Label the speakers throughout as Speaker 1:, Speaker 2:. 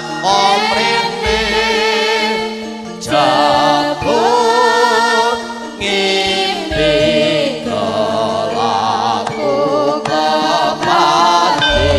Speaker 1: Teko mrene jebul ngimpi kelaku kepati.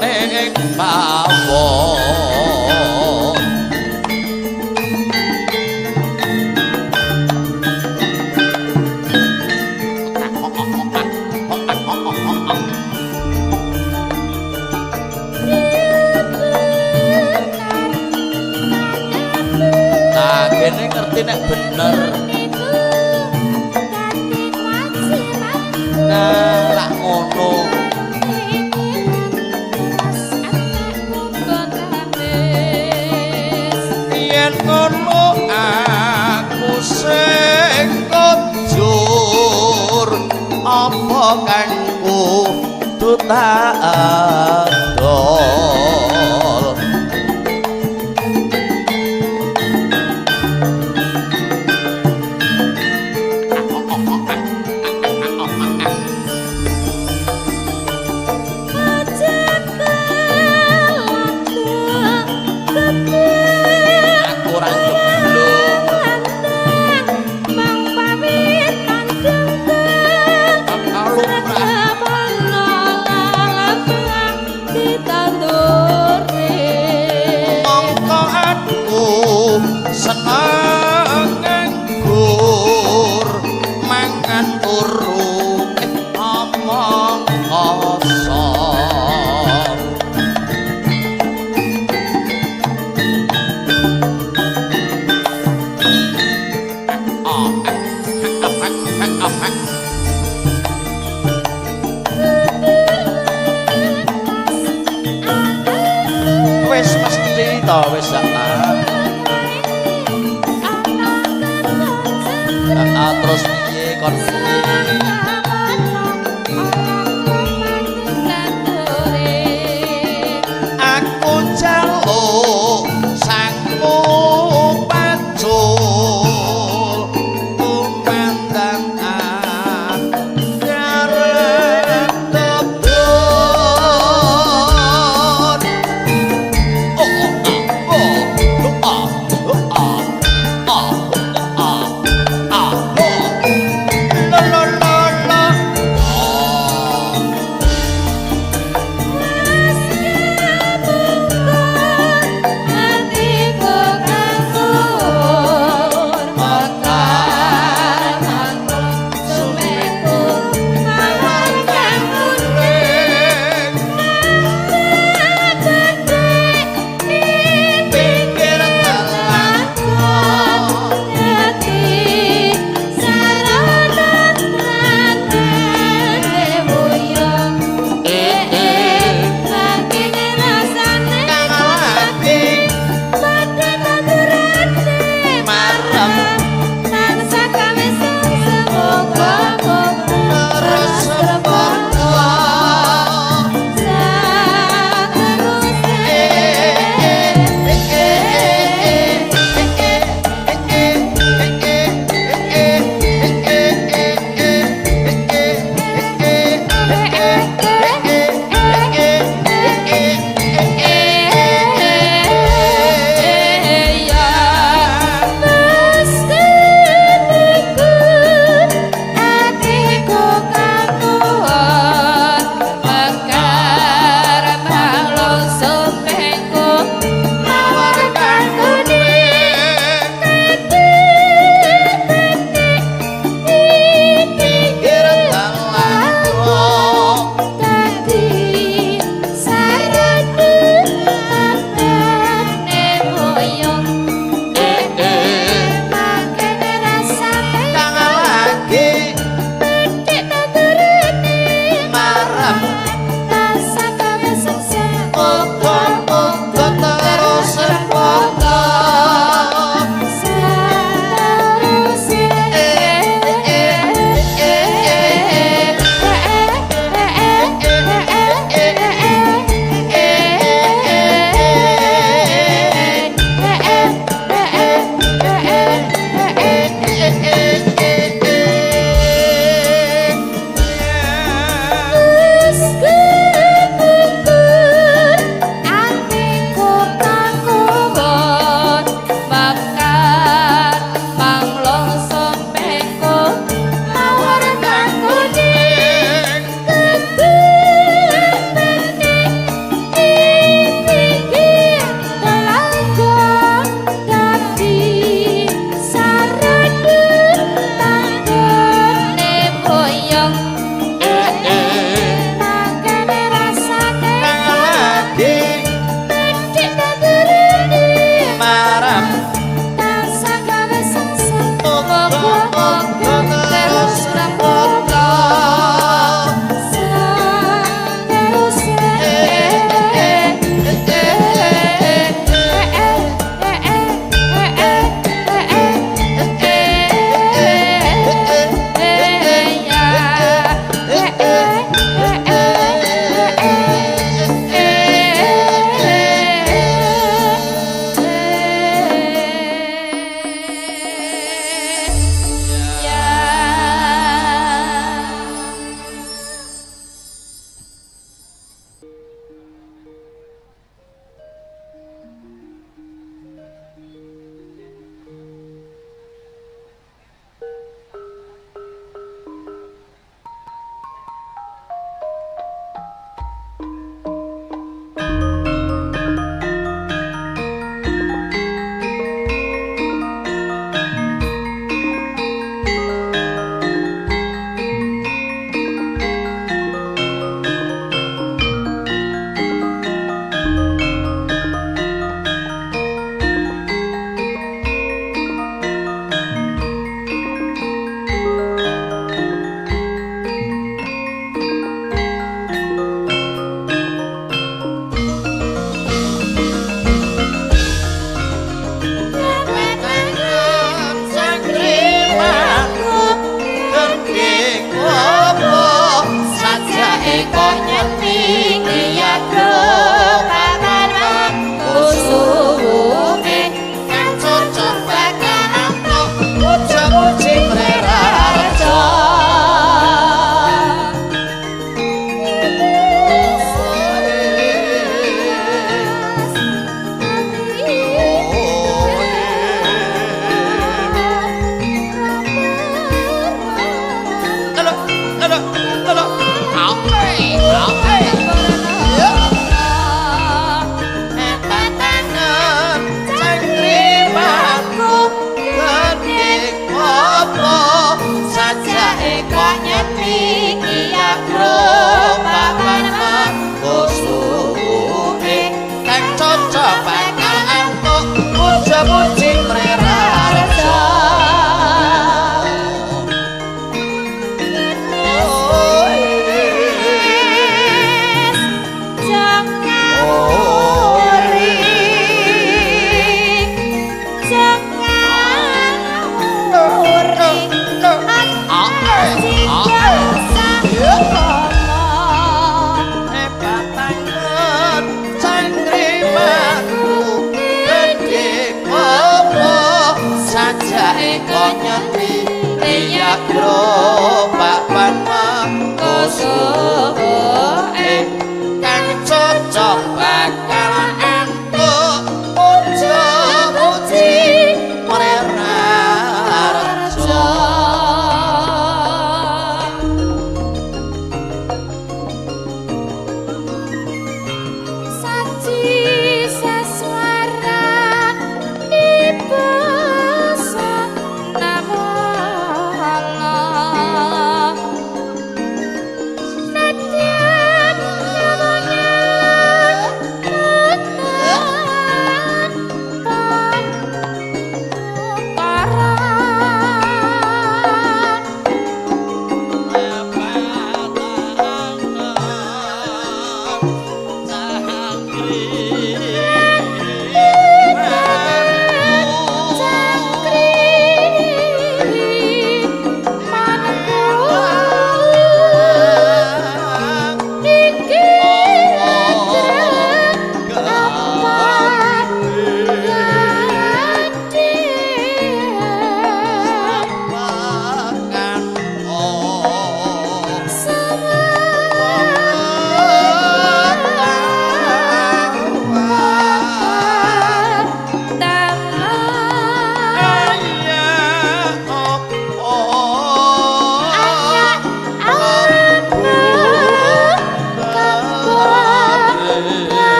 Speaker 1: ning pawon. Nah, kene ngerti nek bener. Nah, lak ngono. Yen ngono aku sing kujur apa kang kudu tak adol. Aku ora geblung. Lumrah. Mongko aku seneng nganggur mangan turu omong kosong. Wis mesti to wis terus piye kon piye? Aku njaluk sangmu pacul tumandang ngarep tebon. Oh oh oh oh oh oh oh oh oh.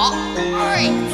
Speaker 1: Oi.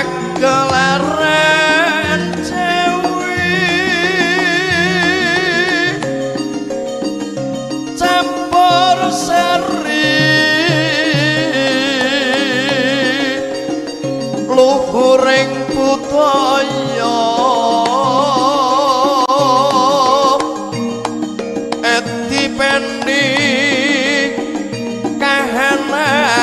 Speaker 1: Pagelaran Jawi campur sari luhuring budaya edi pendi kahanan.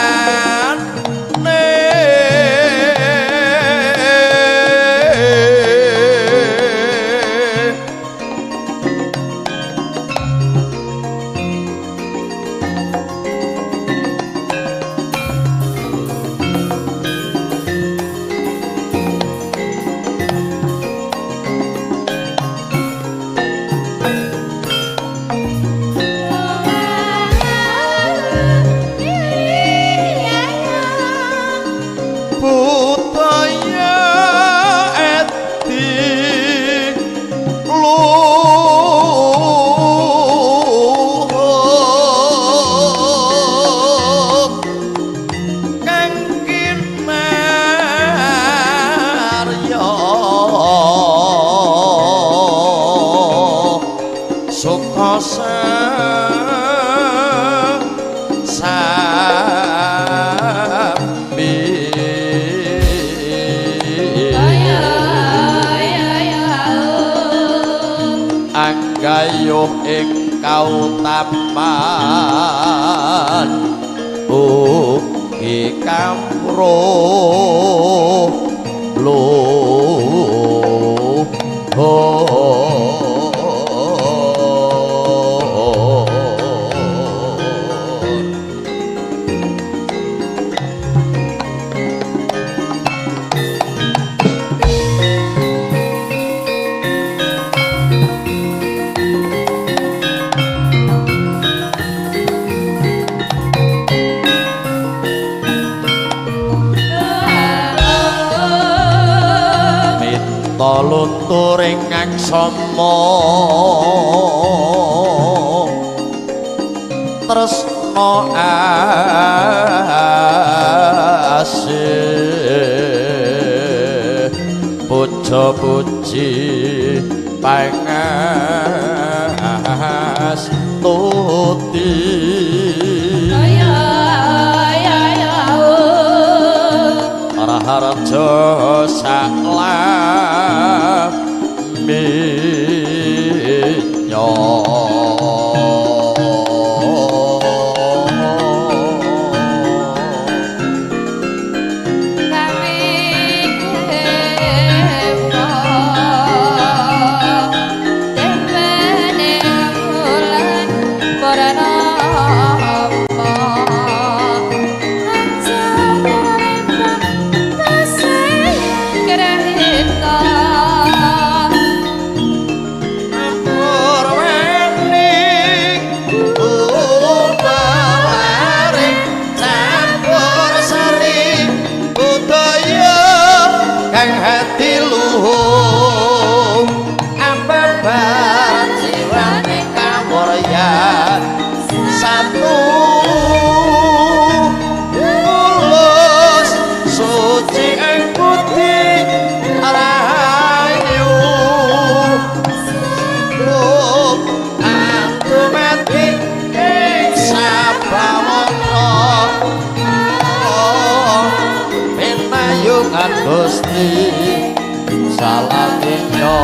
Speaker 1: Budaya edi luhur kang kinarya suka sambi. Anggayuh ing kautaman ugi kamruh luhur. Minta lunturing aksama tresna asih puja puji pangastuti. Raharja saklaminya. Gusti salaminya.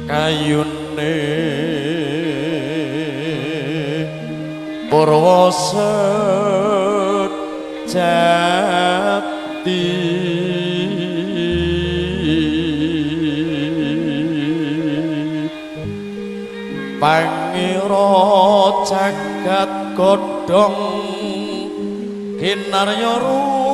Speaker 1: Kayune purwa sejati pangira jagat godhong kinarya rumambi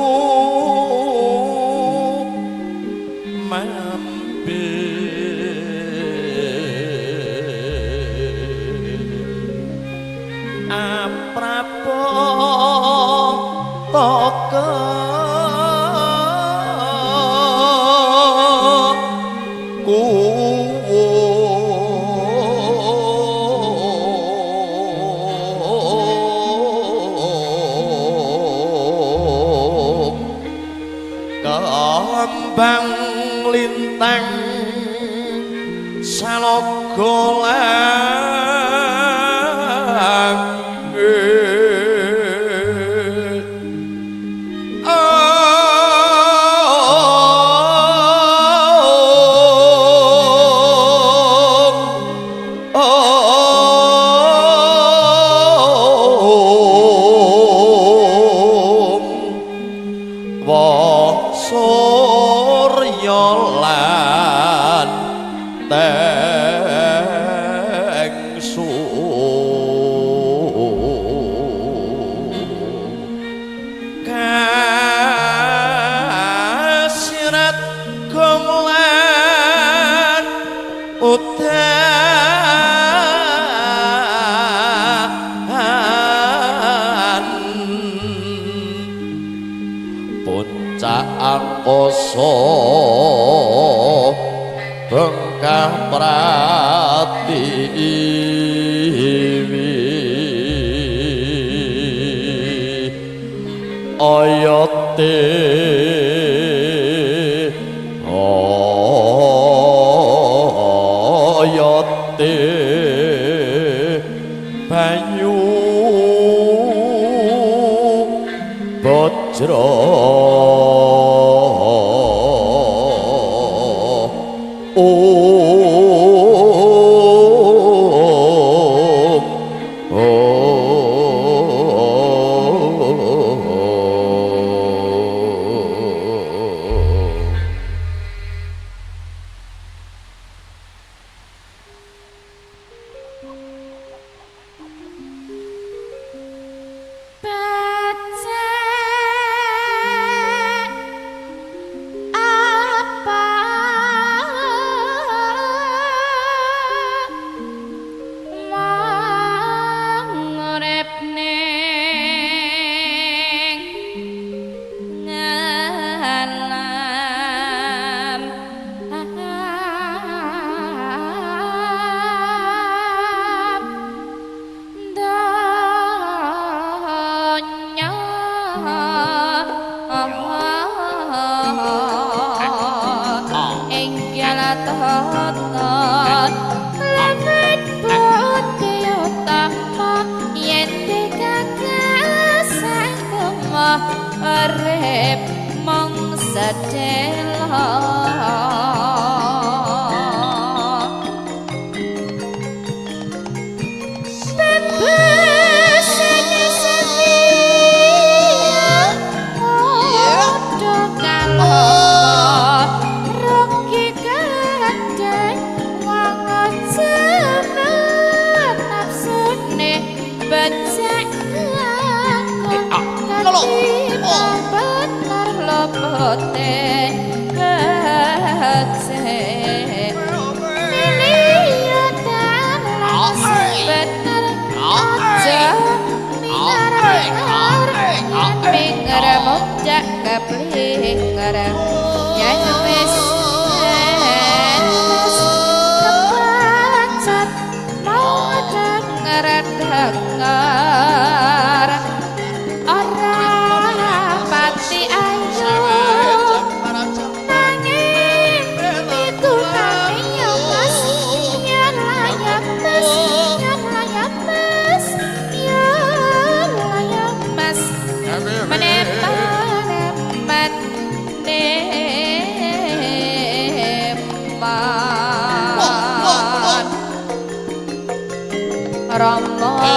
Speaker 1: aprapa toke kembang lintang salaga langit surya lan tengsu kasirat gong lan udan puncak angkasa bengkah pratiwi oyote oyote banyu bajra
Speaker 2: urip mung sedhela. Menepan. Rama.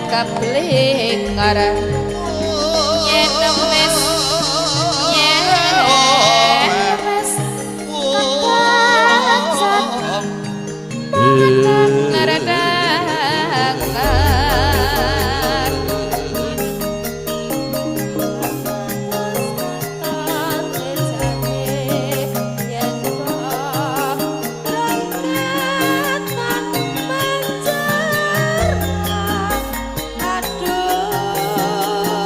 Speaker 2: Keblinger yen wis yen wis kepacat ngeredangan aduh.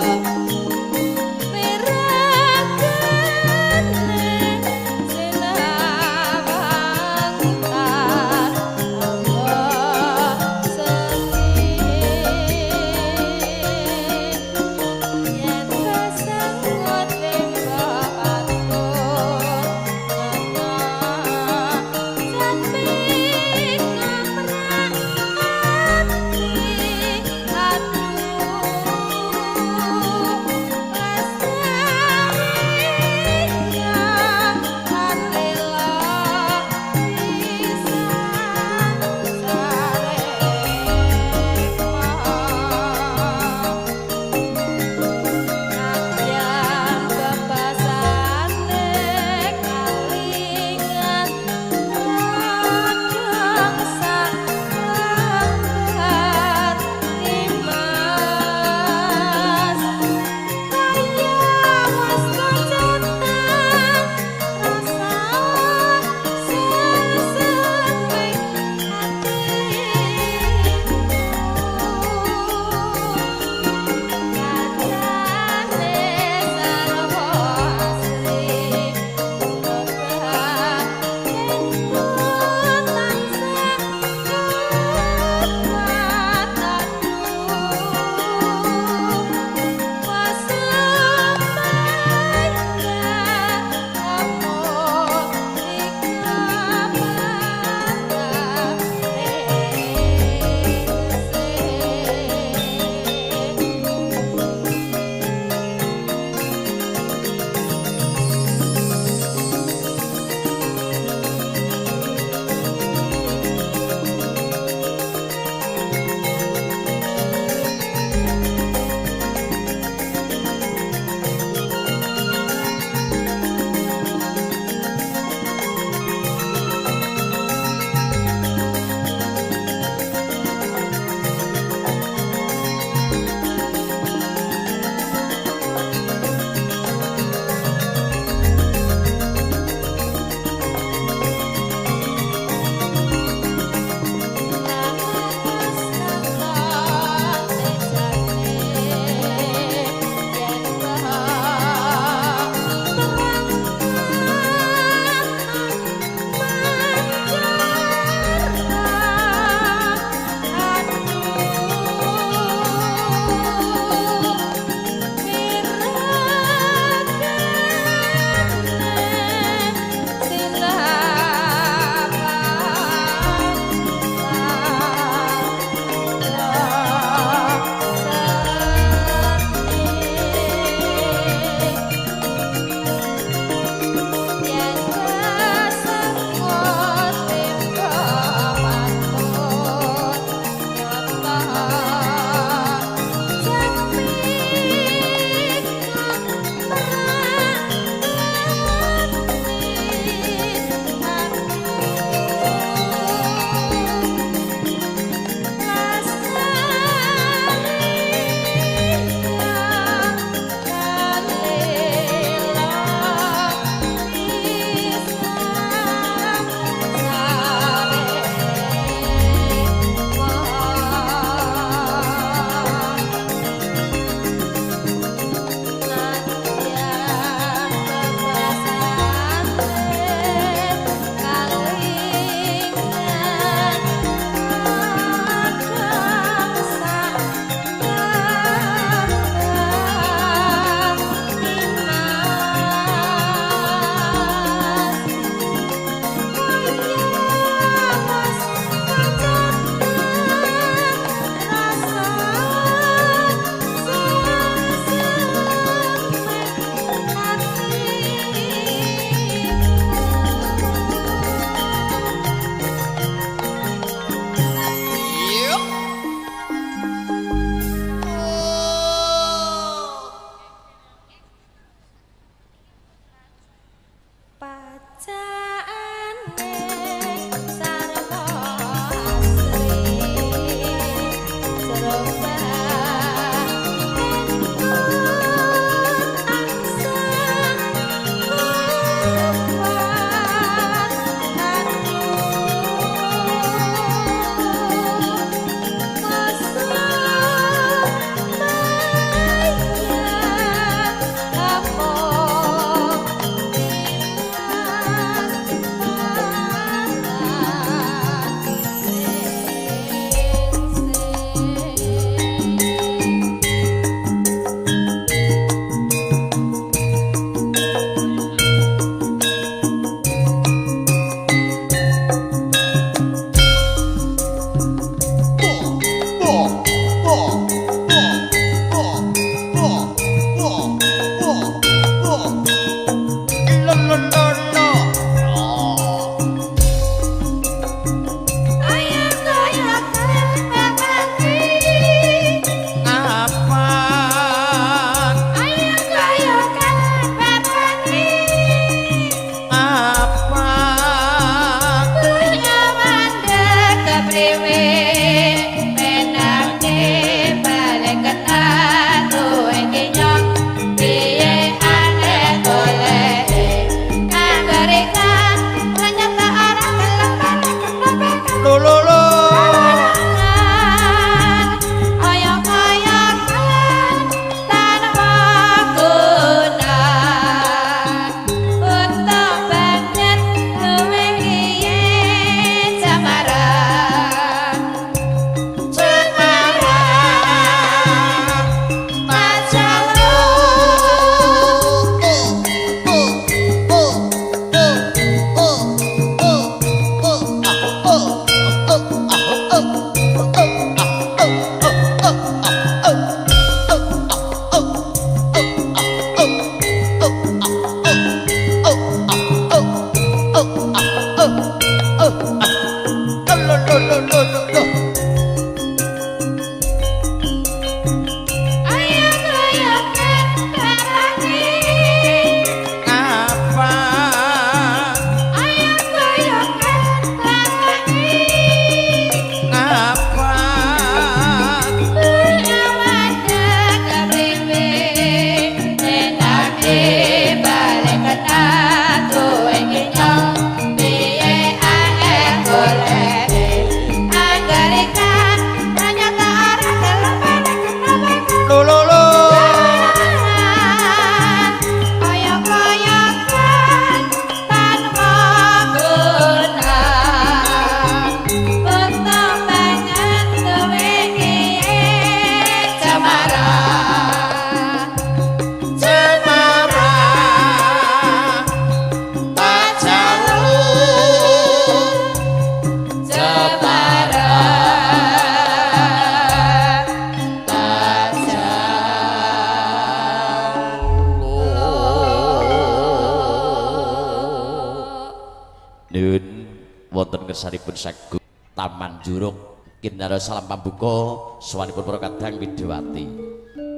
Speaker 1: Wonten ngersanipun Sagung Taman Juruk kinara salam pambuka sowanipun para kadang widewati.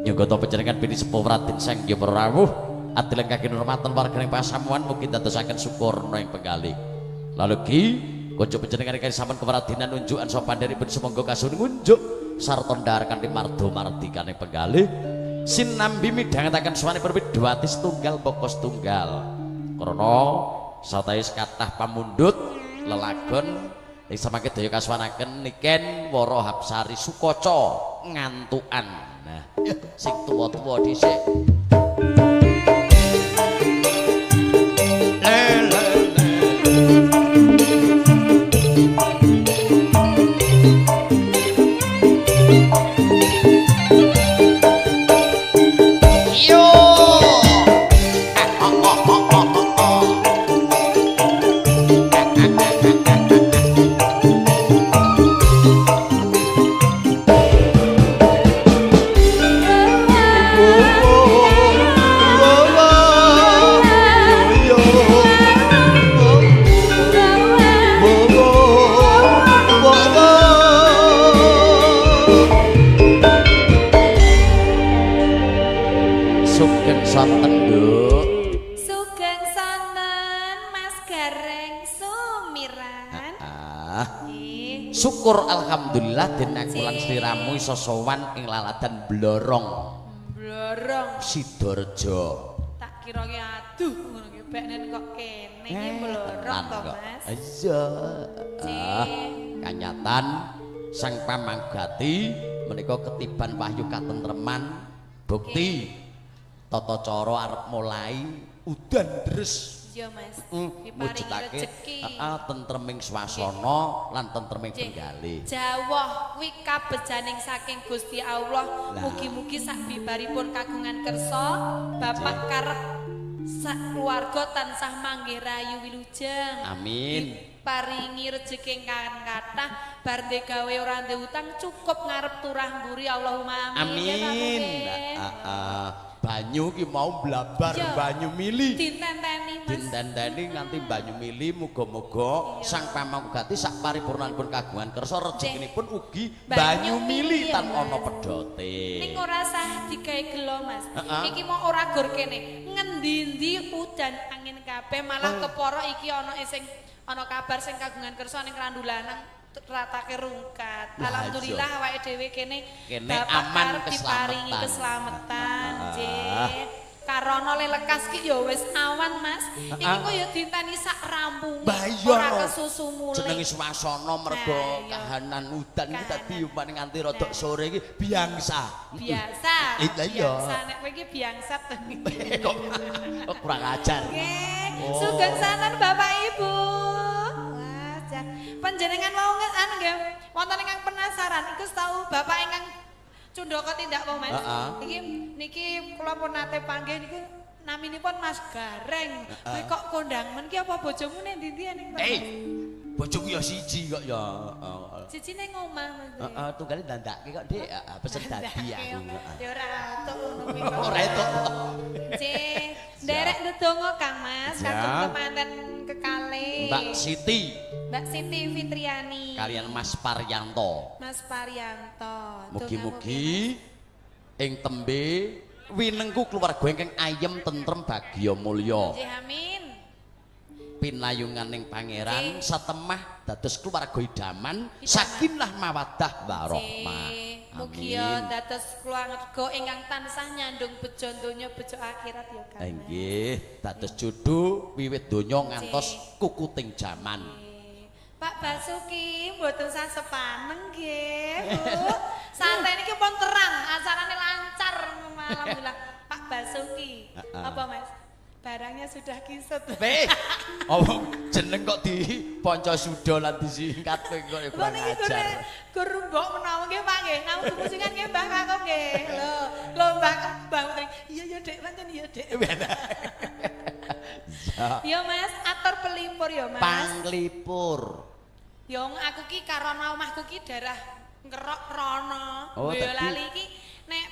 Speaker 1: Nyuga panjenengan pini sepuh Raden Sang Hyang Para Rawuh adil ingkang kinurmatan warganing pasamuan mugi dadosaken sukurna ing penggalih. Lalu ki kanca panjenengan ingkang sampun kepradinan unjukan sapa pandheripun sumangga kasuwun ngunjuk sarta ndhahar kanthi marda mardikaning penggalih sinambi midhangetaken sowanipun widewati setunggal baka setunggal. Krana satawis kathah pamundhut lelagon ing samangke daya kasuwanaken Niken Wara Hapsari Sukaca ngantukan. Nah, sing tuwa-tuwa dhisik. Sugeng sonten, Nduk.
Speaker 2: Sugeng sonten Mas Gareng Sumiran.
Speaker 1: Syukur alhamdulillah den aku lan sliramu iso sowan ing laladan Blorong.
Speaker 2: Blorong
Speaker 1: Sidoarjo.
Speaker 2: Tak kira ki aduh ngono ki beknen kok kene iki Blorong to, Mas.
Speaker 1: Iya. Kanyatan Sang Pamanggati menika ketiban wahyu katentreman bukti tata cara arep mulai udan deres.
Speaker 2: Iya Mas.
Speaker 1: Mujudake heeh tentreming swasana lan tentreming penggalih.
Speaker 2: Jawah kuwi kabejaning saking Gusti Allah. Mugi-mugi sak bibaripun kagungan kersa bapak karep sak keluarga tansah manggih rahayu wilujeng.
Speaker 1: Amin.
Speaker 2: Paringi rejeki ingkang kathah bar gawe ora ndek utang cukup ngarep turah mburi Allahumma amin.
Speaker 1: Amin. Heeh. Banyu ki mau blabar banyu mili.
Speaker 2: Dintenteni Mas.
Speaker 1: Dintenteni nganti banyu mili muga-muga Sang Pamangkugati sak paripurnanipun kagungan kersa rezekinipun ugi banyu mili tan ana pedote.
Speaker 2: Ning ora sah digawe gelo Mas. Iki mau ora gur kene. Ngendi-endi udan angin kabeh malah kepara iki ana sing ana kabar sing kagungan kersa ning Randulanang ratake rungkat. Alhamdulillah awake dhewe kene aman diparingi keselamatan. Nggih. Karana lekas ki ya wis awan Mas. Iki kok ya dinteni sak rampunge ora kesusu mulih.
Speaker 1: Jenenge swasana mergo kahanan udan iki dadi umpamane nganti rodok sore iki biangsa.
Speaker 2: Biasa.
Speaker 1: Iya.
Speaker 2: Nek kowe iki biangsat.
Speaker 1: Kok kurang ajar.
Speaker 2: Nggih. Sugeng santen Bapak Ibu. Panjenengan mau anu nggih wonten ingkang penasaran iku tau bapak ingkang cundaka tindak apa Mas? Iki niki kula pun nate panggih niku naminipun Mas Gareng. Kowe kok kondang men ki apa bojomu ning ndi-ndi ning
Speaker 1: Bojoku ya siji kok ya.
Speaker 2: Siji ning omah Mas.
Speaker 1: Heeh, tunggale ndandake kok Dik, pesen dadi aku.
Speaker 2: Ya ora entuk ngono kuwi.
Speaker 1: Ora entuk.
Speaker 2: Nggih, nderek ndedonga Kang Mas kagem kemanten kekalih.
Speaker 1: Mbak Siti.
Speaker 2: Mbak Siti Fitriani.
Speaker 1: Kalian Mas Paryanto.
Speaker 2: Mas Paryanto.
Speaker 1: Mugi-mugi ing tembe winengku keluarga ingkang ayem tentrem bagya mulya.
Speaker 2: Nggih, amin.
Speaker 1: Pinayunganing pangeran satemah dados keluarga idaman sakinah mawaddah warahmah.
Speaker 2: Mugi dados keluarga ingkang tansah nyandung bejo donya bejo akhirat ya Kang.
Speaker 1: Nggih, dados jodho wiwit donya ngantos kukuting jaman.
Speaker 2: Pak Basuki mboten sah sepaneng nggih, Bu. Santai niki pun terang, acarane lancar alhamdulillah. Pak Basuki. Apa Mas? Barangnya sudah kisut.
Speaker 1: Weh, apa jeneng kok di Pancasuda lan disingkat kowe kok kurang ajar.
Speaker 2: Gur mbok menawa nggih Pak nggih. Namung kumusingan nggih Mbah Kakung nggih. Lho, lho Mbah Mbah Putri. Iya ya Dik, pancen iya Dik. Ya Mas, atur pelipur ya Mas.
Speaker 1: Panglipur.
Speaker 2: Ya aku ki karana omahku ki darah ngerok rono. Boyolali iki nek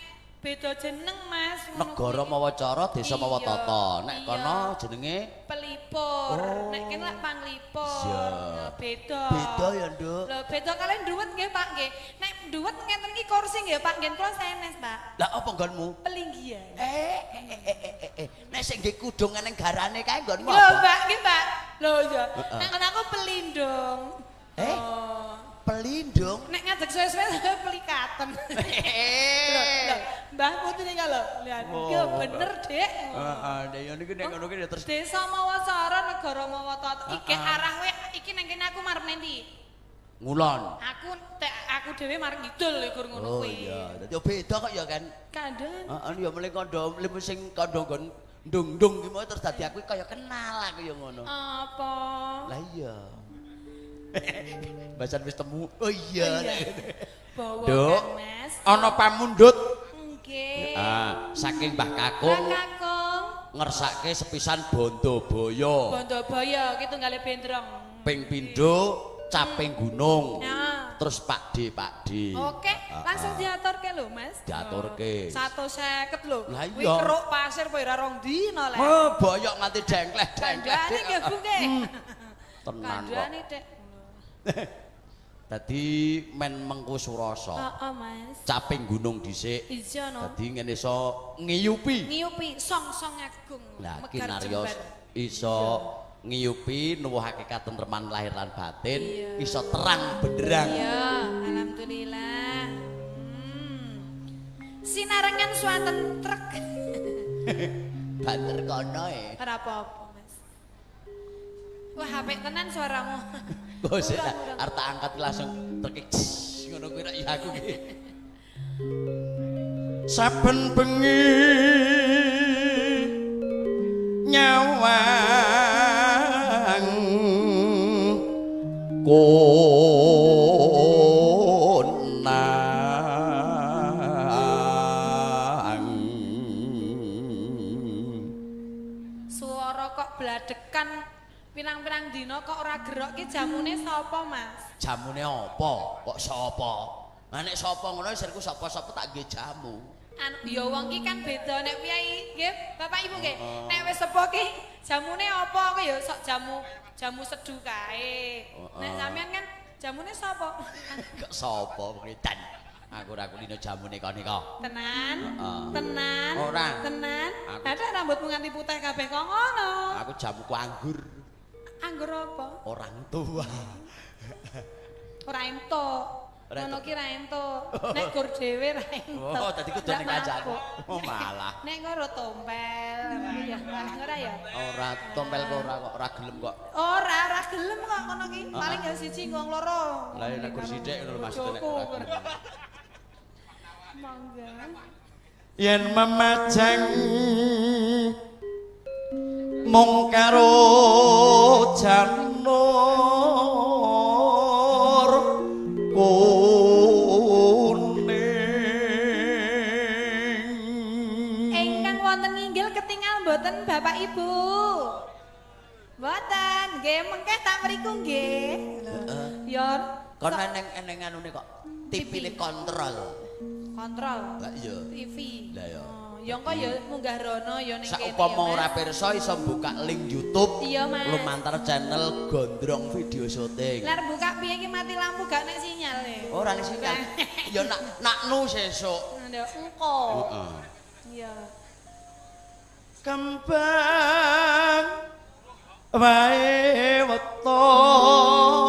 Speaker 2: beda jeneng Mas.
Speaker 1: Negara mawa cara, desa mawa tata. Nek kono jenenge
Speaker 2: pelipur. Rolikur.
Speaker 3: Oh.
Speaker 2: Nek kene lak panglipur.
Speaker 3: Iya.
Speaker 2: Beda.
Speaker 3: Beda ya, Nduk.
Speaker 2: Lho, beda kalian duwet nggih, Pak nggih. Nek duwet ngenten iki kursi nggih, Pak, nggih kula sanes, Pak.
Speaker 3: Lah apa nggonmu?
Speaker 2: Pelinggihan.
Speaker 3: Nek sing nggih kudung nang garane kae nggonmu
Speaker 2: Lho,
Speaker 3: apa?
Speaker 2: Mbak, nggih, Mbak. Lho iya.
Speaker 3: Heeh.
Speaker 2: Nek ngono aku pelindung. Oh.
Speaker 3: Pelindung.
Speaker 2: Nek ngadeg suwe-suwe pelikaten. Lho, lho, Mbah Putri nika lho. Lihat,
Speaker 3: Oh.
Speaker 2: iki bener, Dik.
Speaker 3: Heeh, nek yo niki nek ngono ki terus
Speaker 2: Desa mawa cara, negara mawa tata. Iki arah kowe iki nang kene aku marep nendi?
Speaker 3: Ngulon.
Speaker 2: Aku aku dhewe marep ngidul iku ngono
Speaker 3: Oh
Speaker 2: kuwi.
Speaker 3: iya, dadi beda kok ya kan.
Speaker 2: Kandhan.
Speaker 3: Heeh, ya mling kandha mling sing kandha nggon ndung-ndung ki mau terus dadi aku kaya kenal aku ya ngono.
Speaker 2: Apa?
Speaker 3: Lah iya. Bacan wis temu. Oh iya.
Speaker 2: Bawa
Speaker 1: Nduk.
Speaker 2: kan, Mas.
Speaker 1: Ana pamundhut.
Speaker 2: Nggih.
Speaker 1: Ah, saking Mbah
Speaker 2: Mbah
Speaker 1: Kakung
Speaker 2: Kakung.
Speaker 1: ngersake sepisan Bondobaya.
Speaker 2: Bondobaya ki tunggale bendrong.
Speaker 1: Ping pindho caping gunung.
Speaker 2: Ya.
Speaker 1: Terus Pak D, Pak D.
Speaker 2: Oke, langsung diaturke lho, Mas.
Speaker 1: Diaturke.
Speaker 2: 150 lho.
Speaker 1: Lah
Speaker 2: Kuwi
Speaker 1: iya.
Speaker 2: keruk pasir apa ora rong dina lek.
Speaker 1: Oh, boyok nganti dengkleh-dengkleh.
Speaker 2: Kandhane nggih, Bu nggih.
Speaker 1: Tenan kok.
Speaker 2: Kandhane, Dek.
Speaker 1: Dadi men mengku surasa.
Speaker 2: Heeh, Mas.
Speaker 1: Caping gunung dhisik.
Speaker 2: Iya no.
Speaker 1: Dadi ngene iso ngiyupi.
Speaker 2: Ngiyupi song-song agung.
Speaker 1: Lah
Speaker 2: Megar
Speaker 1: kinarya
Speaker 2: jembar.
Speaker 1: iso ngiyupi nuwuhake katentreman lahir lan batin,
Speaker 2: Iya.
Speaker 1: iso terang benderang.
Speaker 2: Iya, alhamdulillah. Sinarengan swanten trek.
Speaker 3: Banter kono e.
Speaker 2: Ora apa-apa, Mas. Wah, apik tenan suaramu.
Speaker 1: Kok sik
Speaker 2: Urang, urang.
Speaker 1: arep tak angkat langsung terkik ngono kuwi rak ya aku ki. Saben bengi nyawang konang.
Speaker 2: Suara kok bladekan pirang-pirang dina kok ora gerok ki jamune sapa, Mas?
Speaker 3: Jamune apa? Kok sapa? Lah nek sapa ngono sirku sapa-sapa tak nggih jamu.
Speaker 2: Anu ya wong ki kan beda nek piyai nggih, Bapak Ibu nggih. Nek wis sepuh ki jamune apa ki ya sok jamu jamu seduh kae. Nek sampean kan jamune sapa?
Speaker 3: Kok sapa ngedan? Aku ora kulino jamune kok nika.
Speaker 2: Tenan?
Speaker 3: Heeh.
Speaker 2: Tenan?
Speaker 3: Ora.
Speaker 2: Tenan?
Speaker 3: Aku-
Speaker 2: Ada rambutmu nganti putih kabeh kok ngono.
Speaker 3: Aku jamuku anggur
Speaker 2: Anggur apa?
Speaker 3: orang tua.
Speaker 2: Ora entuk.
Speaker 3: Ora
Speaker 2: Ngono
Speaker 3: entuk.
Speaker 2: ki ra entuk. Nek gur dhewe ra entuk.
Speaker 3: Oh, dadi kudu ning
Speaker 2: Ndak
Speaker 3: kancaku.
Speaker 2: mabuk.
Speaker 3: Oh, malah.
Speaker 2: Nek ngono tompel, ya paling ora ya.
Speaker 3: Ora tompel kok ora kok ora gelem kok.
Speaker 2: Ora, ora gelem kok ngono ki. Paling ya siji ngong loro.
Speaker 3: Lah nek gur sithik ngono lho maksudnya nek ora gelem.
Speaker 2: Monggo.
Speaker 1: Yen memajang mung karo janur kuning.
Speaker 2: Ingkang wonten nginggil ketingal mboten Bapak Ibu? Mboten, nggih mengke tak mriku nggih. Ya
Speaker 3: Kon eneng-eneng anune kok TV-ne kontrol.
Speaker 2: kontrol
Speaker 3: Lah iya.
Speaker 2: TV.
Speaker 3: Lah iya.
Speaker 2: Oh, ya engko ya munggah rono ya ning kene.
Speaker 1: Saupama
Speaker 2: ya,
Speaker 1: ora
Speaker 2: Mas.
Speaker 1: pirsa iso buka link YouTube
Speaker 2: Iya, Mas.
Speaker 1: lumantar channel Gondrong Video Syuting.
Speaker 2: Lar buka piye iki mati lampu gak nek sinyal e.
Speaker 3: Ora nek sinyal. Ya nak naknu sesuk.
Speaker 2: Ndek engko.
Speaker 1: Heeh.
Speaker 2: Iya.
Speaker 1: Kembang wae weton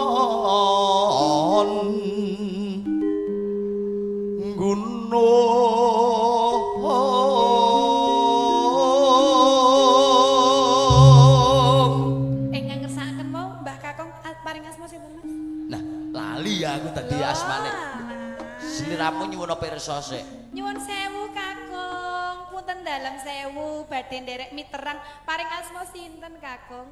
Speaker 1: gunung.
Speaker 2: Ingkang ngersakaken mau Mbah Kakung paring asma sinten Mas?
Speaker 3: Nah, lali ya aku tadi asmane. Sliramu nyuwun pirsa sik.
Speaker 2: Nyuwun sewu Kakung, punten dalem sewu badhe nderek miterang paring asma sinten Kakung?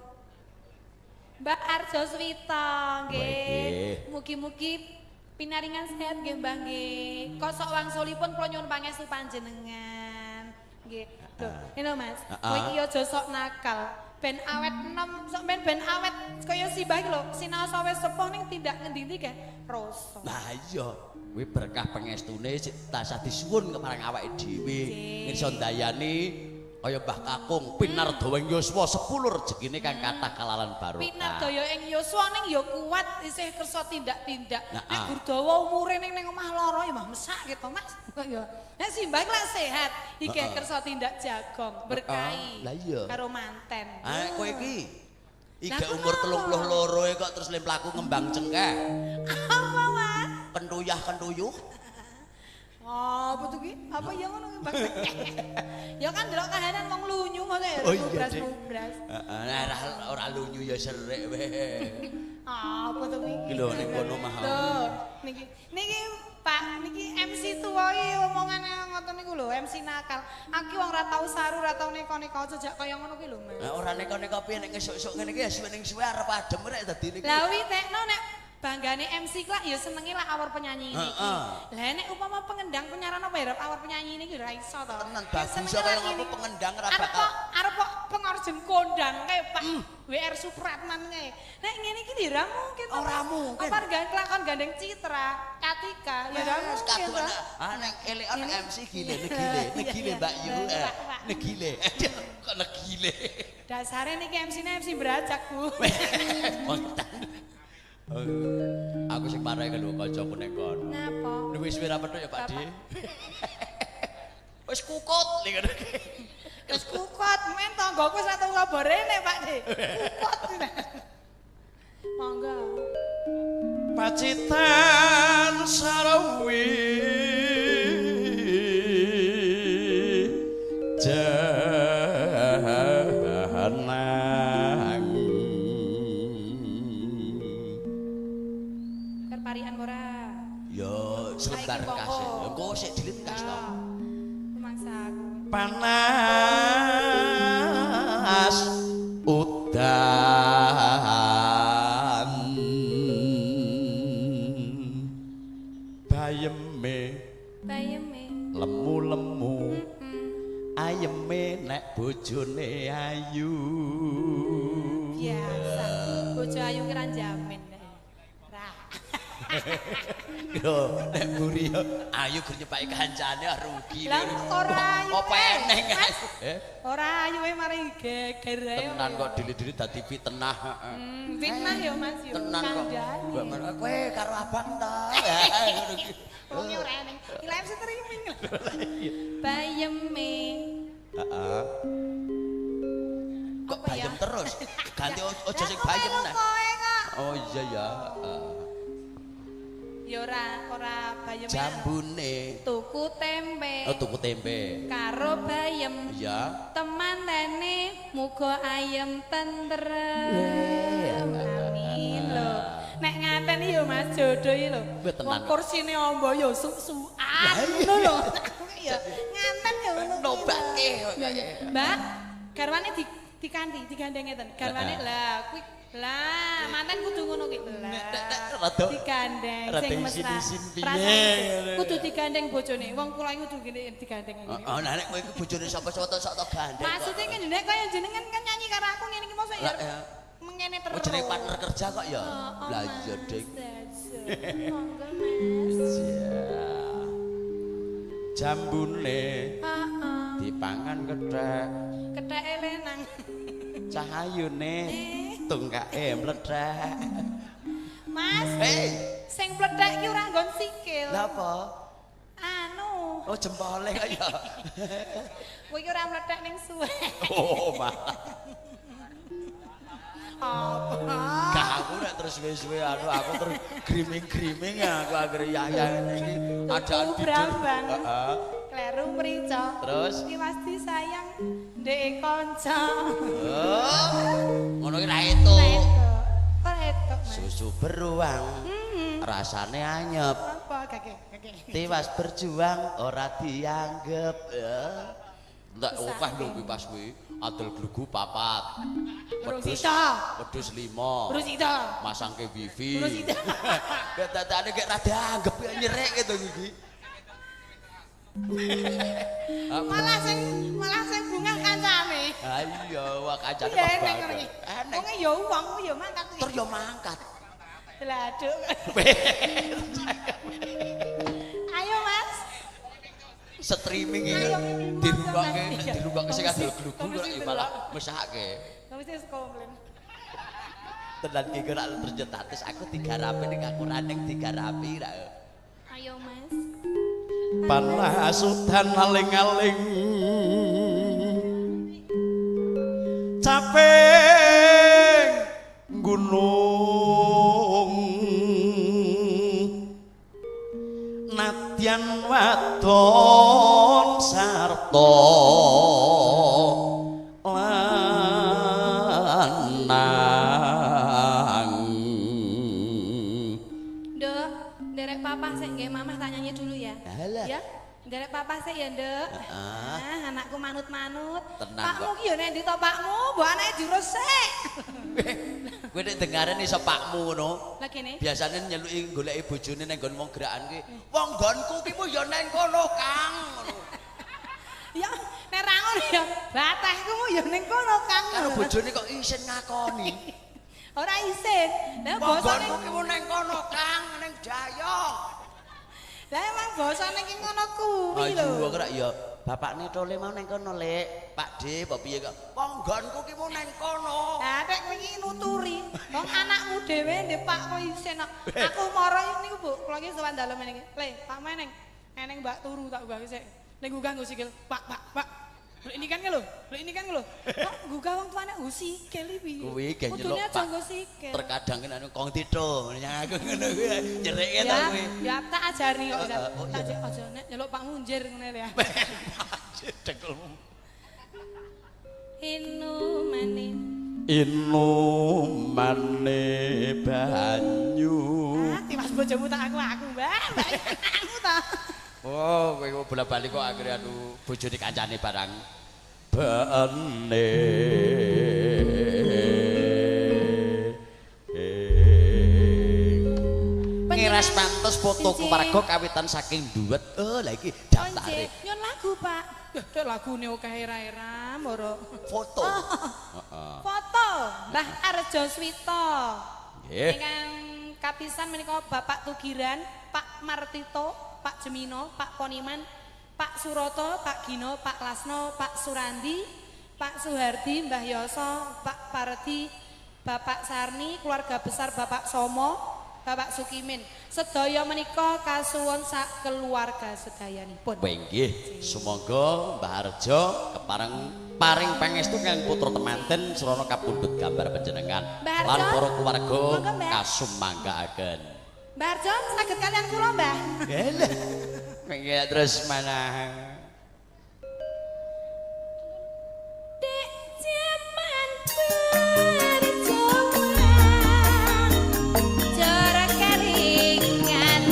Speaker 2: Mbah Arjo Swita nggih. Mugi-mugi pinaringan sehat nggih Mbah nggih. Kosok wangsulipun kula nyuwun pangestu panjenengan. Nggih. Lho, ngene Mas, kowe iki aja sok nakal. Ben awet enom, sok ben awet kaya si Mbah iki lho, sinau wis sepuh ning tindak ngendi-endi kae rasa.
Speaker 3: Lah iya,
Speaker 1: Kuwi berkah pangestune sik tansah disuwun kemarang awake dhewe. Iso ndayani Kaya Mbah Kakung pinardawa ing yuswa 10 rejekine kang kathah kalalan barokah.
Speaker 2: Pinardaya ing yuswa ning ya kuat isih kersa tindak-tindak.
Speaker 1: Nah,
Speaker 2: Nek Gurdawa umure ning omah lara ya mah mesak gitu Mas. Kok ya. Nek simbah lak sehat, iki kersa tindak jagong, berkahi.
Speaker 3: Lah iya.
Speaker 2: Karo manten.
Speaker 3: Ah kowe iki
Speaker 2: Lah,
Speaker 3: umur 32 kok terus lemplaku ngembang cengkeh.
Speaker 2: Apa Mas?
Speaker 3: Kentuyah kentuyuh.
Speaker 2: Oh, apa tuh ki? Apa ya ngono ki, Bang? Ya kan delok kahanan wong lunyu ngono ya,
Speaker 3: Oh iya, Dik.
Speaker 2: mubras-mubras.
Speaker 3: Heeh, nek ora lunyu ya serik weh.
Speaker 2: Apa tuh iki?
Speaker 3: Iki lho ning kono mah.
Speaker 2: Lho, niki niki Pak, niki MC tuwa iki omongane ngoten niku lho, MC nakal. Aku wong ora tau saru, ora tau neko-neko jejak kaya ngono kuwi lho, Mas.
Speaker 3: Lah ora neko-neko piye nek esuk-esuk ngene iki ya suwe ning suwe arep adem rek dadi niki.
Speaker 2: Lah wi tekno nek banggane MC lak ya senenge lak awor penyanyi niki.
Speaker 3: Heeh.
Speaker 2: Lah nek upama pengendang penyaran apa ya arep awor penyanyi niki ora iso to.
Speaker 3: Tenan
Speaker 2: Ya
Speaker 3: bagus
Speaker 2: senenge
Speaker 3: kaya
Speaker 2: lak
Speaker 3: ngopo
Speaker 2: ngene.
Speaker 3: pengendang ora
Speaker 2: Arep
Speaker 3: bakal.
Speaker 2: kok arep kok pengorjen kondang kae Pak WR Supratman kae. Nek ngene iki ya ora mungkin to,
Speaker 3: Ora
Speaker 2: Mas.
Speaker 3: mungkin.
Speaker 2: Apa kelakon gandeng Citra, Katika ya ora
Speaker 3: Wes
Speaker 2: mungkin.
Speaker 3: kaduan
Speaker 2: to.
Speaker 3: ah nek elekan
Speaker 2: Ini.
Speaker 3: MC gile negile negile
Speaker 2: Iya,
Speaker 3: Mbak Yu.
Speaker 2: iya. Pak, Pak.
Speaker 3: Negile. Kok negile.
Speaker 2: Dasare niki MC-ne MC berajak, Bu.
Speaker 1: Aku sing marake lho kancaku ning kono.
Speaker 2: Napa?
Speaker 1: Wis ora petuk ya Pak Di. Wis kukut ning ngono iki.
Speaker 2: Wis kukut, men tanggoku wis ora tau ngabarene, Pak De. Kukut. Monggo.
Speaker 1: Pacitan Sarawi Jahanang
Speaker 2: Kerparian ora?
Speaker 3: Yo selembar
Speaker 2: Saiki
Speaker 3: kas.
Speaker 2: monggo.
Speaker 3: Engko sik dilit kas to.
Speaker 2: Rumangsa aku.
Speaker 1: Panas udan bayeme
Speaker 2: Bayeme.
Speaker 1: lemu-lemu ayeme nek bojone ayu.
Speaker 2: Biasa. Bojo ayu ki ra jamin. Ra.
Speaker 3: Yo nek mburi yo ayu gur nyepaki kancane ah, rugi.
Speaker 2: Lah ora ayu.
Speaker 3: Apa eneng
Speaker 2: Mas?
Speaker 1: Eh,
Speaker 2: Ora ayu e mari geger ae.
Speaker 1: tenan kok dili-dili dadi fitnah. Heeh.
Speaker 2: Fitnah ya Mas yo.
Speaker 1: Tenan kok.
Speaker 2: Kandhani.
Speaker 3: Mbak Mar, kowe karo abang ta. Ngono ki.
Speaker 2: Wonge ora eneng. Iki live streaming. Bayeme.
Speaker 1: Heeh.
Speaker 3: Kok
Speaker 2: Apa ya?
Speaker 3: bayem terus? Ganti ojo sing bayem
Speaker 2: nah.
Speaker 3: nah.
Speaker 2: Kowe kok.
Speaker 1: Oh iya ya. Heeh.
Speaker 2: Ya ora ora bayeme.
Speaker 3: Jambune.
Speaker 2: Tuku tempe.
Speaker 1: Oh tuku tempe.
Speaker 2: Karo bayem.
Speaker 1: Iya.
Speaker 2: Temantene muga ayem tentrem. Amin lho. Nek ngaten yo Mas jodoh iki lho.
Speaker 1: Weh, tenan.
Speaker 2: Wong kursine amba yo suk-sukan ngono lho. Ya nganten yo ngono. kuwi lho.
Speaker 3: Nobake.
Speaker 2: Mbak, garwane di dikanti, digandeng ngeten. Garwane lah kuwi lah manten kudu ngono kuwi. Lah.
Speaker 1: Rada
Speaker 2: Digandeng
Speaker 1: rada
Speaker 2: sing mesra.
Speaker 1: isin-isin piye,
Speaker 2: Rasane Kudu digandeng bojone. Wong kula iki kudu ngene digandeng ngene.
Speaker 3: Oh, nah nek kowe iku bojone sapa-sapa tok sok tok gandeng.
Speaker 2: Maksudnya kan jenenge kaya jenengan kan nyanyi karo aku ngene iki mosok ya
Speaker 3: Lah, ya.
Speaker 2: mengene terus.
Speaker 3: Oh jenenge partner kerja kok ya.
Speaker 2: Oh,
Speaker 3: Lah iya, Dik.
Speaker 2: Monggo Mas.
Speaker 1: Iya. Jambune
Speaker 2: Heeh.
Speaker 1: dipangan kethek,
Speaker 2: Ketheke lenang.
Speaker 1: cahayune tungkake mlethek.
Speaker 2: Mas,
Speaker 3: Hei,
Speaker 2: sing pledhek iki ora nggon sikil.
Speaker 3: lah apa?
Speaker 2: Anu,
Speaker 3: Oh jempole kok ya.
Speaker 2: kowe iki ora mlethek ning suwe.
Speaker 1: Oh, malah.
Speaker 2: Apa?
Speaker 3: Gak aku nek terus suwe-suwe anu aku terus griming-griming aku anggere yaya ngene iki adaan
Speaker 2: Tuku
Speaker 3: tidur.
Speaker 2: brambang.
Speaker 3: Heeh.
Speaker 2: Kleru mrica.
Speaker 3: Terus?
Speaker 2: Iki pasti sayang ndek kanca.
Speaker 3: Oh. Ngono ki ra etuk.
Speaker 2: Ora etuk, Mas.
Speaker 3: Susu beruang. Rasane anyep.
Speaker 2: Apa kake? Kake.
Speaker 3: Tiwas berjuang ora dianggep. Ya.
Speaker 1: Entek akeh lho kuwi pas kuwi. Adol glugu 4.
Speaker 2: Urung
Speaker 1: Wedhus
Speaker 2: sida.
Speaker 1: wedhus 5.
Speaker 2: Urung sida.
Speaker 1: Masangke wifi.
Speaker 2: Urung sida.
Speaker 3: Gak dadane gak ra dianggep ya nyerek gitu iki.
Speaker 2: Malah sing bungah kancane.
Speaker 3: Ha iya, wah kancane
Speaker 2: Iya
Speaker 3: kok
Speaker 2: eneng ngono iki.
Speaker 3: Eneng.
Speaker 2: Wonge ya wong ya mangkat.
Speaker 3: Tur yo mangkat.
Speaker 2: Bladuk. Ayo Mas.
Speaker 3: Streaming iki dirungokke dirungokke sing adol glugu kok ya malah mesake.
Speaker 2: Mesti komplain.
Speaker 3: Tenan iki kok terus nyetatis aku digarapi ning aku ra ning digarapi ra.
Speaker 2: Ayo Mas.
Speaker 1: Panasudan aling-aling caping gunung nadyan wadon sarta lanang.
Speaker 2: Nduk, nderek papa sik nggih, mamah tak nyanyi dulu ya.
Speaker 3: Alah.
Speaker 2: Ya, nderek papa sik ya, Nduk.
Speaker 3: Heeh.
Speaker 2: Ah, anakku manut-manut.
Speaker 3: Tenang
Speaker 2: Pakmu ki ya nek ndi to pakmu, mbok anake diresik.
Speaker 3: Kowe nek dengaren iso pakmu ngono.
Speaker 2: Lah kene.
Speaker 3: Biasane nyeluki goleki bojone nang nggon wong gerakan kuwi. Wong nggonku ki mu ya nang kono, Kang. Ngono.
Speaker 2: Ya, nek ra ngono ya batehku mu ya ning kono, Kang.
Speaker 3: Karo bojone kok isin ngakoni.
Speaker 2: Ora isin. Lah
Speaker 3: Wong
Speaker 2: basane
Speaker 3: nggonku ki mu nang kono, Kang, ning Jaya.
Speaker 2: Lah emang basane ki ngono kuwi lho.
Speaker 3: Ayo kok ya bapakne tole mau nang kono, Lek. Pak D, apa piye kok? Wong nggonku ki mu nang kono.
Speaker 2: Lah nek kowe iki nuturi, wong anakmu dhewe ndek Pak kok isin kok. Aku moro niku Bu, kula iki sowan dalem ngene iki. Le, Pak meneng. Eneng Mbak turu tak gugah sik. Ning gugah nggo sikil. Pak, Pak, Pak. Lho ini kan lho, lho ini kan lho. Kok gugah wong tuane nggo sikil iki piye?
Speaker 3: Kuwi ge nyeluk,
Speaker 2: Kudune aja
Speaker 3: Pak.
Speaker 2: nggo sikil.
Speaker 3: Terkadang kan anu kong tito, aku ngono kuwi nyereke ta
Speaker 2: Ya,
Speaker 3: kuwi.
Speaker 2: ya tak ajari kok.
Speaker 3: Heeh, oh
Speaker 2: Tak
Speaker 3: iya.
Speaker 2: aja nek nyeluk Pakmu njir ngene ya.
Speaker 1: Dekelmu.
Speaker 2: Inumane.
Speaker 1: Inumane banyu.
Speaker 2: Ah, tiwas bojomu tak aku Mbak. Mbak aku ta.
Speaker 3: Oh, kowe kok bola-bali kok akhire anu bojone kancane barang.
Speaker 1: Bene. Ngiras pantes foto keluarga kawitan saking duwet.
Speaker 3: Oh, lah iki daftare
Speaker 2: Nyon lagu, Pak. Dek lagune akeh era-era mboro.
Speaker 3: foto.
Speaker 1: Heeh.
Speaker 2: Foto Mbah Arjo Swito.
Speaker 1: Nggih.
Speaker 2: Ingkang kapisan menika Bapak Tugiran, Pak Martito, Pak Jemino, Pak Poniman, Pak Suroto, Pak Gino, Pak Lasno, Pak Surandi, Pak Suhardi, Mbah Yoso, Pak Pardi, Bapak Sarni, keluarga besar Bapak Somo, Bapak Sukimin. Sedaya menika kasuwun sak keluarga sedayanipun.
Speaker 1: Nggih, sumangga Mbah Arjo kepareng paring pangestu kang putra temanten srana kapundhut gambar panjenengan
Speaker 2: Mbah Arjo,
Speaker 1: lan para keluarga
Speaker 2: monggo, Mbah.
Speaker 1: kasumanggaaken.
Speaker 2: Mbah Arjo saged kalian kula, Mbah.
Speaker 3: Lah. Kowe terus mana?
Speaker 2: Dek jaman perjuangan cara keringan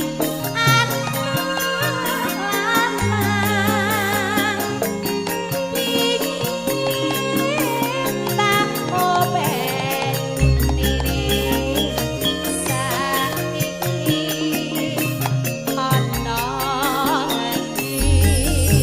Speaker 2: lanang pingin tak openi saiki ana ngendi.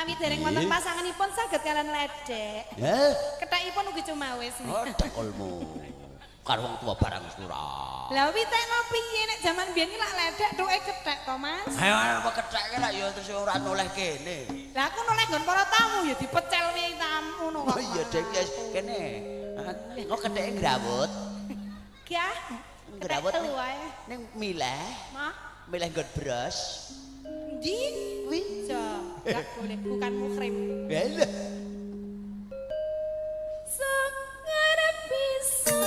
Speaker 2: Menawi dereng wonten pasanganipun saged kalian ledek.
Speaker 3: Heh.
Speaker 2: Kethekipun ugi cumawis.
Speaker 3: Oh, tekolmu. Karo wong tua barang wis ora.
Speaker 2: Lah witekno piye nek jaman biyen ki lak ledek tuke kethek to, Mas?
Speaker 3: Ayo apa kethek ki lak ya terus ora noleh kene.
Speaker 2: Lah aku noleh nggon para tamu ya dipecel piye tamu ngono kok.
Speaker 3: Oh iya dek ya kene. Kok ketheke grawut?
Speaker 2: Gah.
Speaker 3: Grawut ning mileh.
Speaker 2: Mah?
Speaker 3: Mileh nggon bros.
Speaker 2: Ndi?
Speaker 3: Kuwi.
Speaker 2: Enggak boleh, bukan muhrim.
Speaker 3: Lah.
Speaker 2: Sangar bisa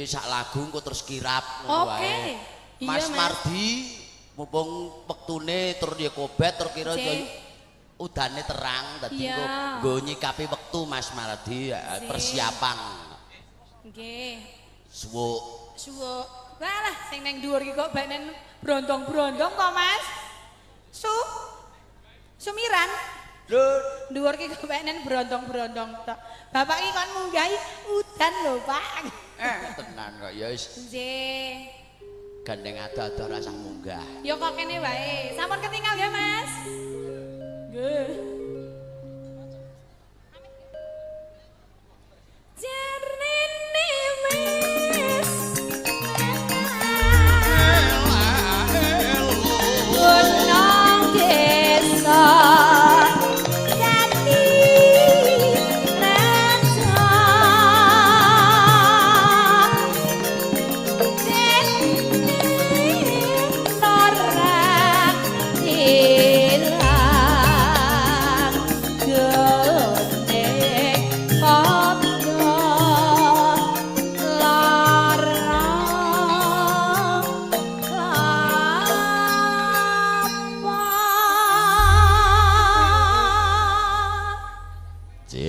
Speaker 3: Sak lagu engko terus kirap ngono wae. Mas Mardi mumpung wektune tur ya kobet tur kira ya udane terang dadi engko nggo nyikapi wektu Mas Mardi persiapan.
Speaker 2: Nggih.
Speaker 3: Suwuk.
Speaker 2: Suwuk. Walah sing nang dhuwur iki kok benen brondong-brondong kok Mas. Sumiran.
Speaker 3: Lho,
Speaker 2: dhuwur iki kok benen brondong-brondong tok. Bapak iki kon munggahi udan lho, Pak.
Speaker 3: Tenan kok ya wis.
Speaker 2: Nggih.
Speaker 3: Gandeng ado-ado rasah munggah.
Speaker 2: Ya kok kene wae. Sampun ketinggal ya, Mas? Nggih. Jarene wis gunung desa.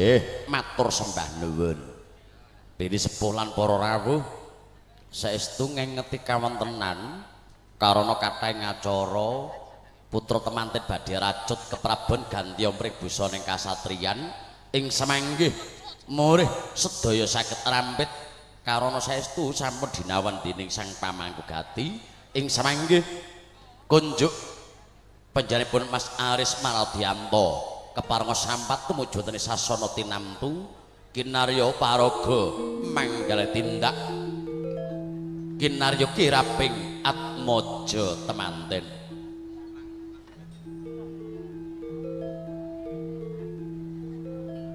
Speaker 1: Nggih, matur sembah nuwun. Bini sepuh lan para rawuh saestu ngengeti kawontenan karana kathah acara putra temanten badhe racut keprabon gantiya mring busana kasatriyan ing samanggih murih sedaya saged rampit karana saestu sampun dinawan dening Sang Pamangku Gati ing samanggih kunjuk panjenenganipun Mas Aris Mardianto keparenga sampat tumuju wonten sasana tinamtu kinarya paraga manggala tindak kinarya kiraping atmaja temanten.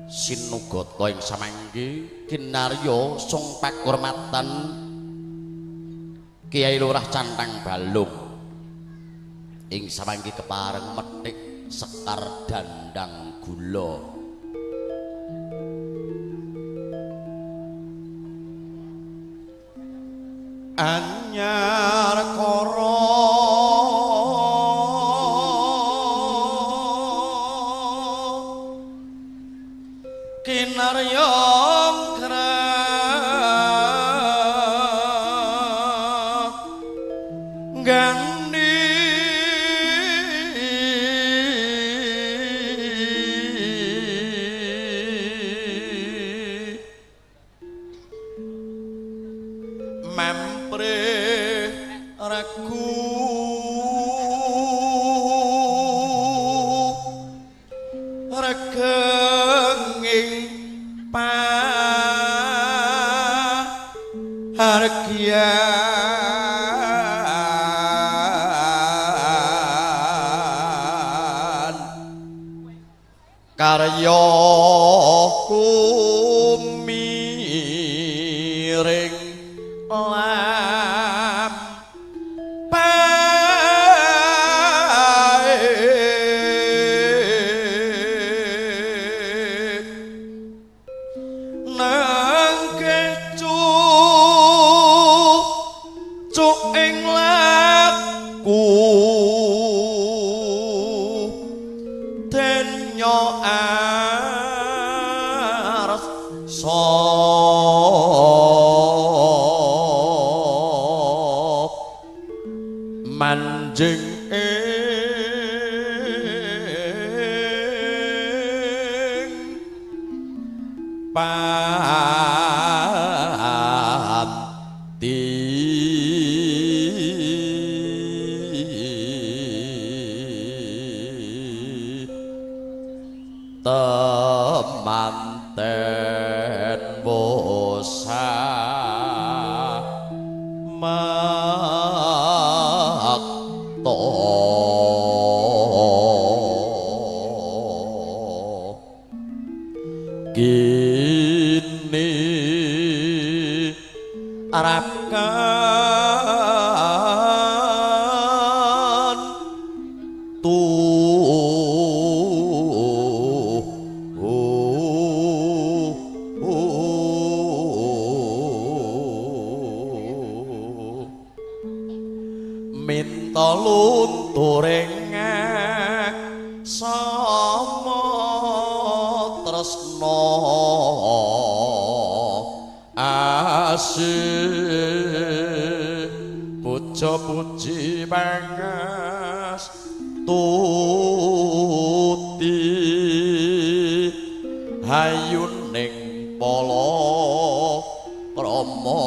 Speaker 1: Sinugata ing samangke kinarya sung pakurmatan Kiai Lurah Cantang Balung ing samangke kepareng methik sekar dandang gula.
Speaker 3: Anyar kara kinarya gandhi mempre regu regenging pahargyan karya kumiring manjing ing panti temanten bosa kini arapkan minta lunturing sama tresna asih puja puji pangastuti hayuning pala krama.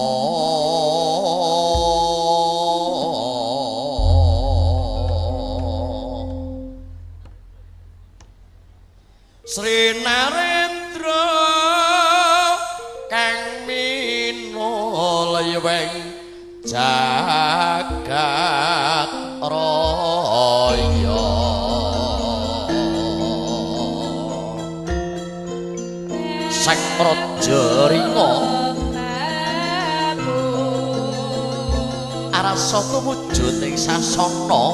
Speaker 3: Sri Narendra kang minuleweng jagat raya Sang Raja Ringa arasa tumuju ing sasana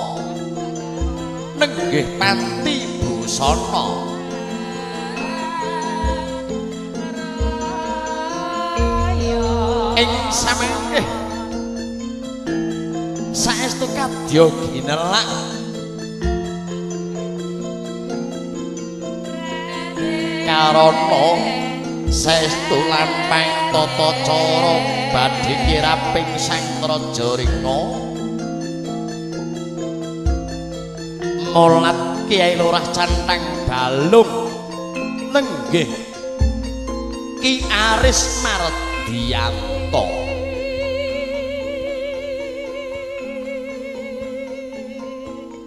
Speaker 3: nenggih panti busana. Ing samangke saestu kadya ginelak
Speaker 1: karana saestu lampang tata cara badhe kiraping Sang Raja Ringa molat Kiai Lurah Cantang Balung nenggih Ki Aris Mardianto.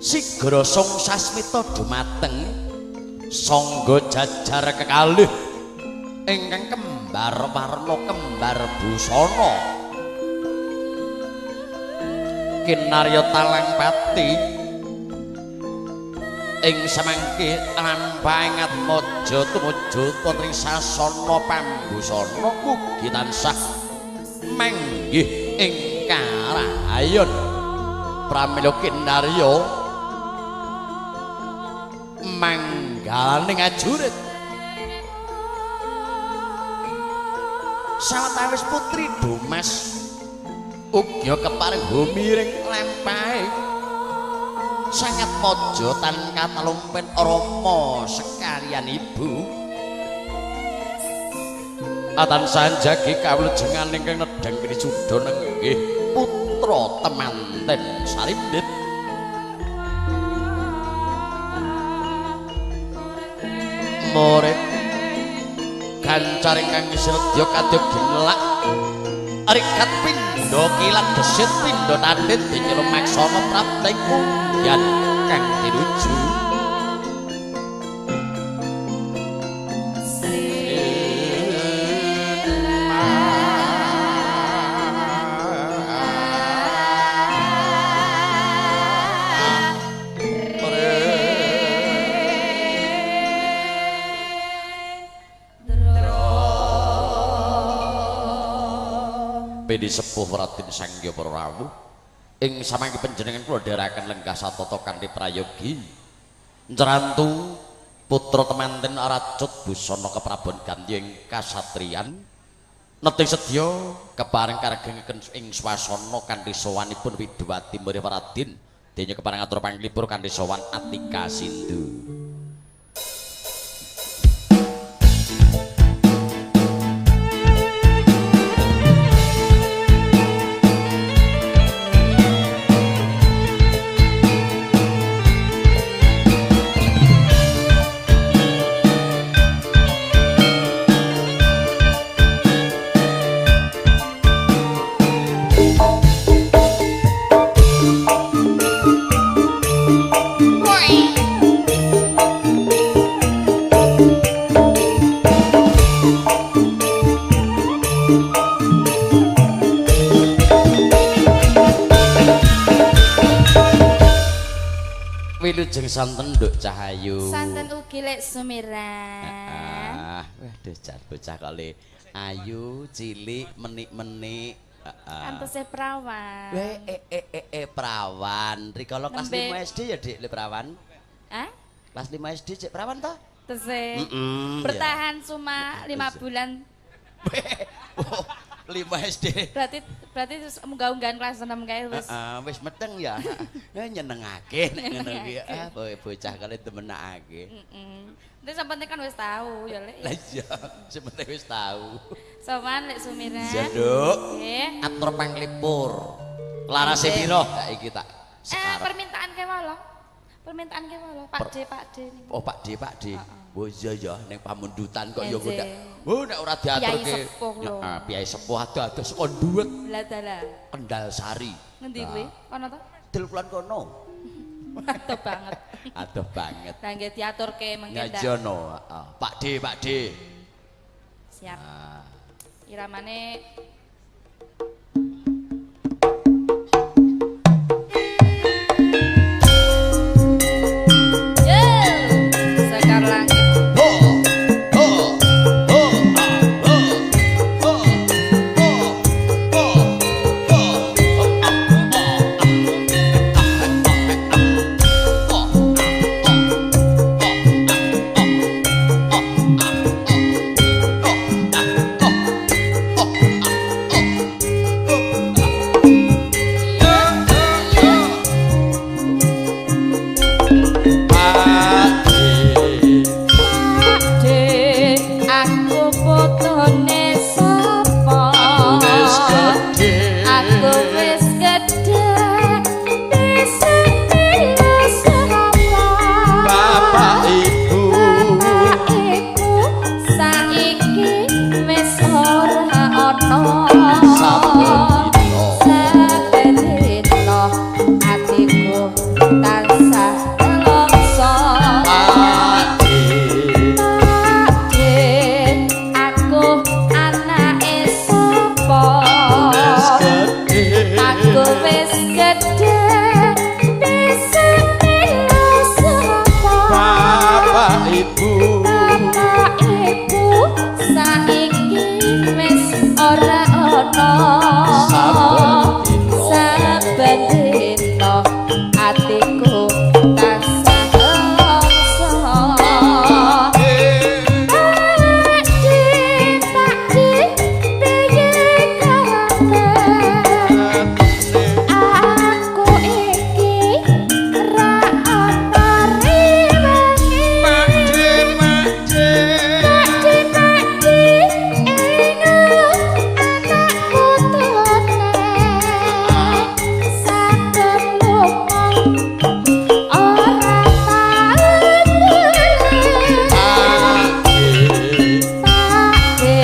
Speaker 1: Sigra sung sasmita dumateng sangga jajar kekalih ingkang kembar warna kembar busana kinarya talang pati ing samangke lampahing atmaja tumuju wonten ing sasana pambusana mugi tansah manggih ing karahayon. Pramila kinarya manggalaning ajurit sawetawis putri Domas uga kepareng humiring lampahe sangat mojo tan katalumpen rama sekalian ibu tansah njagi kawulujengan ingkang nedhang pinisuda nenggih putra temanten Sarimbit. Murid gancar ingkang sredya kadya ginelak rikat pindha kilat desit pindha tandhit dinyelum maksana prapting ungyan kang tinuju. Pidi sepuh Raden Sanggya Prawu ing samangke panjenengan kula dherekaken lenggah satata kanthi prayogi Ncerantu putra temanten racut busana keprabon ganti ing kasatriyan neting sedya kepareng karegengaken ing swasana kanthi sowanipun Widowati Murih Raden dene kepareng atur panglipur kanthi sowan Atika Sindhu. Wilujeng santen Nduk Cahayu.
Speaker 2: Santen ugi Lek Sumirah.
Speaker 1: Ah, waduh jar bocah kali ayu, cilik, menik-menik.
Speaker 2: Kantose prawan.
Speaker 1: Weh prawan. Rikala kelas 5 SD ya Dik, le prawan?
Speaker 2: Hah?
Speaker 1: Kelas 5 SD cek prawan toh?
Speaker 2: Tesih. Bertahan cuma 5 bulan.
Speaker 1: Oh, 5 SD.
Speaker 2: Berarti terus munggah-unggahan kelas 6 kae wis.
Speaker 1: Heeh, wis meteng ya. Nah nyenengake nek ngono iki. Ah, bocah kali demenakake.
Speaker 2: Heeh. Nanti sampeyan kan wis tahu ya, Lek.
Speaker 1: Lah iya, sampeyan wis tahu.
Speaker 2: Sowan Lek Sumirah.
Speaker 1: Iya, Nduk.
Speaker 2: Nggih.
Speaker 1: Atur panglipur. Larase piro? Ha iki tak.
Speaker 2: Permintaan kewala. Permintaan kewala, Pak D, Pak D.
Speaker 1: Oh, Pak D, Pak D. Oh iya ya, ning pamundutan kok ya ndak. Oh nek ora diaturke. Heeh, piyai sepuh adoh-adoh saka nduwet.
Speaker 2: Lah dalah.
Speaker 1: Kendal Sari.
Speaker 2: Ngendi kuwi? Kono to?
Speaker 1: Dul kulon kono.
Speaker 2: Adoh banget.
Speaker 1: Adoh banget.
Speaker 2: Lah nggih diaturke mengke ndak.
Speaker 1: Ngajono, heeh. Pak D, Pak D.
Speaker 2: Siap. Iramane
Speaker 3: ibu.
Speaker 4: Bapak ibu saiki wis ora ana. Saben dina atiku tansah nelongso. Pakde, pakde, piye kabar? Aku iki ra ana rewangi.
Speaker 3: Pakde, pakde.
Speaker 4: Pakde, pakde, engo anak putune. Saben lunga ora tau mulih. Pakde,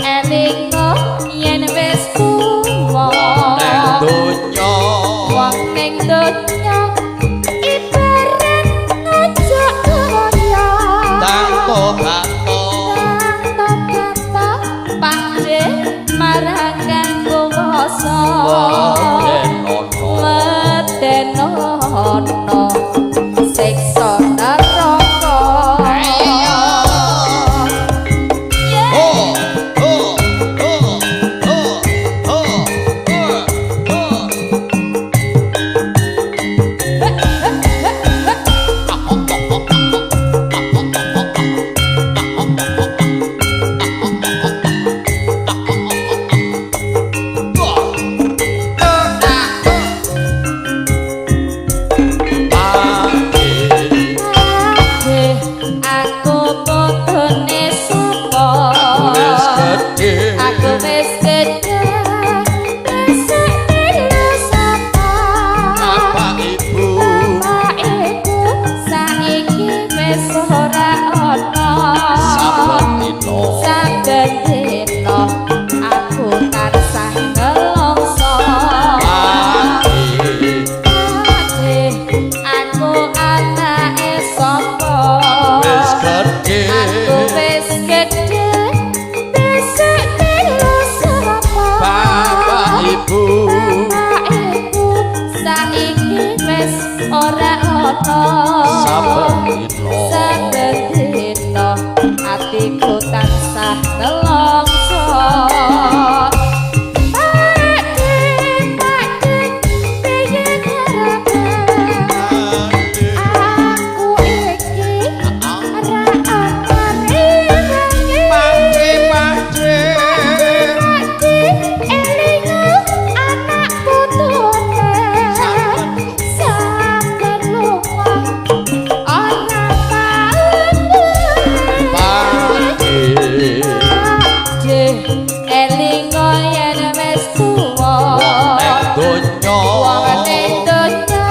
Speaker 4: elingo yen wis tuwa.
Speaker 3: Neng donya.
Speaker 4: Wong ning donya ibarat ngojok kaya.
Speaker 3: Tang tobato.
Speaker 4: Tang tobato, Pakde marang kang kuwasa.
Speaker 3: Wedenono.
Speaker 4: Wedenono siksa neraka.
Speaker 3: Oh, oh, oh, oh, oh, oh, oh.
Speaker 4: Pakde, aku putune sapa?
Speaker 3: Wis gedhe.
Speaker 4: Aku wis gedhe, besok melu sapa?
Speaker 3: Bapak ibu.
Speaker 4: Bapak ibu saiki wis ora ana.
Speaker 3: Saben dina.
Speaker 4: Saben dina aku tansah nelongso.
Speaker 3: Pakde.
Speaker 4: Pakde, aku anake sapa?
Speaker 3: Wis gedhe.
Speaker 4: Aku wis gedhe, besok melu sapa?
Speaker 3: Bapak ibu.
Speaker 4: Bapak ibu saiki wis ora ana.
Speaker 3: Saben dina.
Speaker 4: Saben dina atiku tansah nelongso. Pakde, pakde, piye kabar? Aku iki ora ana rewangi.
Speaker 3: Pakde, pakde.
Speaker 4: Pakde, elingo anak putune. Saben lunga ora tau mulih.
Speaker 3: Pakde.
Speaker 4: Pakde, elingo yen wis tuwa.
Speaker 3: Neng donya.
Speaker 4: Wong ning donya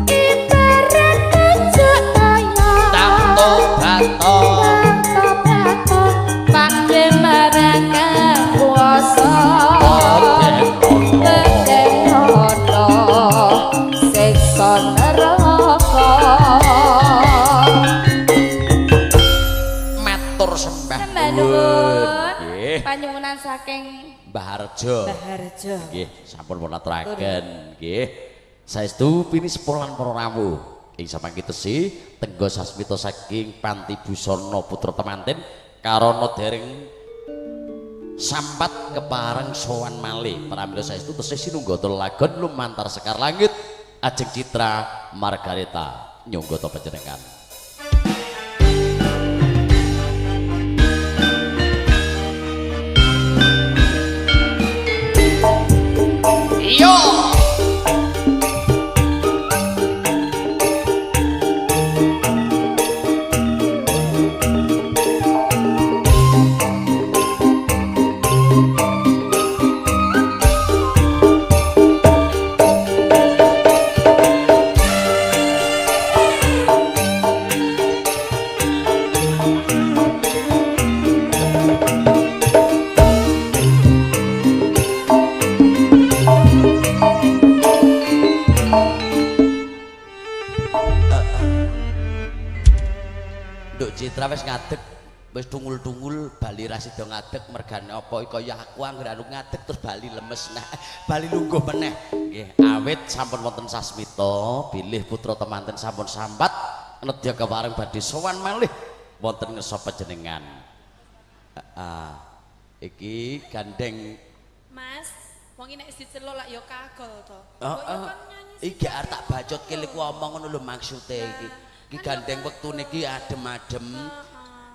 Speaker 4: ibarat ngojok kaya.
Speaker 3: Tang tobato.
Speaker 4: Tang tobato, Pakde marang kang kuwasa. Wedenono siksa neraka.
Speaker 1: Matur sembah
Speaker 4: Sembah nuwun.
Speaker 1: Nggih.
Speaker 4: Panyuwunan saking
Speaker 1: Mbah Harjo.
Speaker 4: Mbah Harjo.
Speaker 1: Nggih, sampun pun aturaken. Nggih. Saestu pini sepuh lan para rawuh. Ing samangke tesih tengga sasmita saking Panti Busana Putra Temanten karana dereng sampat kepareng sowan malih. Pramila saestu tesih sinunggata lagon lumantar sekar langit Ajeng Citra Margareta nyunggata panjenengan.
Speaker 3: Yo. Nduk Citra wis ngadeg, wis tungul-tungul bali ra sida ngadeg mergane apa kaya aku anggere anu ngadeg terus bali lemes nah bali lungguh meneh.
Speaker 1: Nggih, awit sampun wonten sasmita bilih putra temanten sampun sambat nedya kepareng badhe sowan malih wonten ngersa panjenengan. Heeh. Iki gandeng
Speaker 2: Mas, wong iki nek diceluk lak ya kagol to.
Speaker 3: Heeh.
Speaker 2: Kok ya kon nyanyi
Speaker 3: Iki arep tak bacotke liku omong ngono lho maksude iki. Iki gandeng wektune iki adem-adem.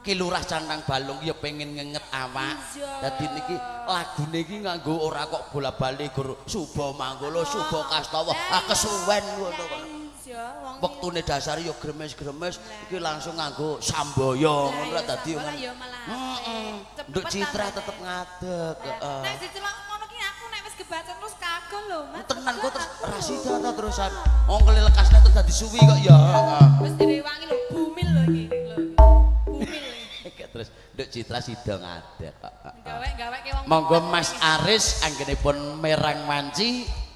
Speaker 3: Ki Lurah Cantang Balung ya pengen ngenget awak. Dadi niki lagune iki nganggo ora kok bola-bali gur Suba Manggala, Suba Kastawa. Ah kesuwen ngono kok.
Speaker 2: Iya, wong
Speaker 3: Wektune dasar ya gremes-gremes iki langsung nganggo sambaya ngono lah dadi
Speaker 2: Lah ya malah.
Speaker 3: Heeh. Nduk Citra tetep ngadeg, heeh.
Speaker 2: Nek diceluk ngono ki aku nek wis kebaca terus kagol lho, Mas.
Speaker 3: Tenan kok terus ra sida ta terusan. Wong kelekasne terus dadi suwi kok ya. Heeh.
Speaker 2: Wis direwangi lho, bumil lho iki lho. Bumil.
Speaker 1: Terus Nduk Citra sida ngadeg.
Speaker 2: Gawe-gaweke wong.
Speaker 1: Monggo Mas Aris anggenipun merang wanci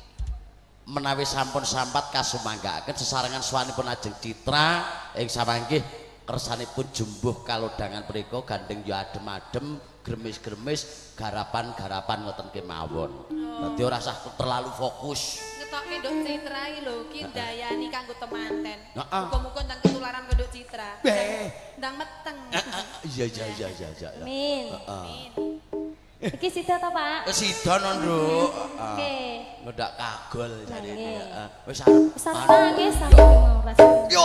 Speaker 1: menawi sampun sampat kasumanggaaken sesarengan swanipun Ajeng Citra ing samangkih kersanipun jumbuh kalodhangan punika gandeng ya adem-adem gremis-gremis garapan-garapan ngoten kemawon. Dadi ora usah terlalu fokus.
Speaker 2: Ngetokke Nduk Citra iki lho, ki ndayani kanggo temanten.
Speaker 1: Heeh.
Speaker 2: Muga-muga ndang ketularan ke Nduk Citra.
Speaker 3: Beh.
Speaker 2: Ndang meteng.
Speaker 1: Iya iya iya iya iya.
Speaker 4: Amin.
Speaker 2: Amin.
Speaker 4: Iki sida to, Pak?
Speaker 3: Sida no, Nduk.
Speaker 4: Oke.
Speaker 3: Ngedak kagol jarene.
Speaker 4: Nggih.
Speaker 3: Heeh. Wis arep.
Speaker 4: Wis arep nangis sampe mau rasane.
Speaker 3: Yo.